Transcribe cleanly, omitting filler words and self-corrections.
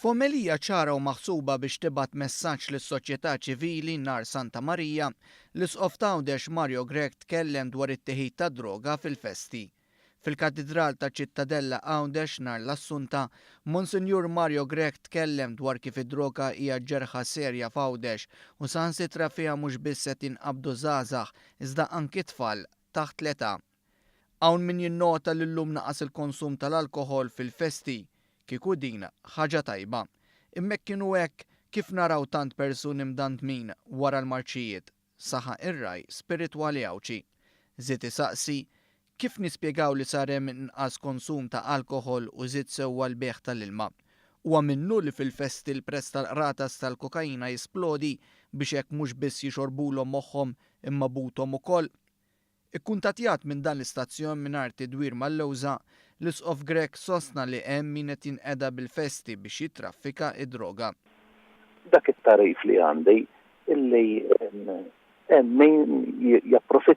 F'omelija ċara u maħsuba biex tibgħat messaġġ lis-soċjetà ċivili nhar Santa Marija, l-Isqof t'Għawdex Mario Grech tkellem dwar it-teħid tad-droga fil-festi. Fil-Katidral ta' Ċittadella Għawdex nhar l-Assunta, Monsinjur Mario Grech tkellem dwar kif id-droga hija ġerħa serja f'Għawdex u saħansitra fiha mhux biss qed jinqabdu żgħażagħ iżda anki tfal taħt l-età. Hawn min jinnota li llum naqas il-konsum tal-alkoħol fil-festi. Kieku din ħaġa tajba. Imma hekk inhu hekk kif naraw tant persuni mdandmin wara l-marċijiet, saħaq ir-ragħaj spiritwali Għawdxi. Żied isaqsi, Kif nispjegaw li sar hemm inqas konsum ta' alkoħol u żied sewwa l-bejgħ tal-ilma? Huwa minnu li fil-festi l-prezz tal-qratas tal-kokaina jisplodi biex hekk mhux biss jixorbulhom moħħhom imma buthom ukoll? Ikkuntattjat minn dan l-istazzjon mingħajr tidwir mal-lewża, l-Isqof Grech sostna li hemm min qed jinqeda bil-festi biex jittraffika d-droga. Dak it-tagħrif li għandi illi hemm min japprofitta.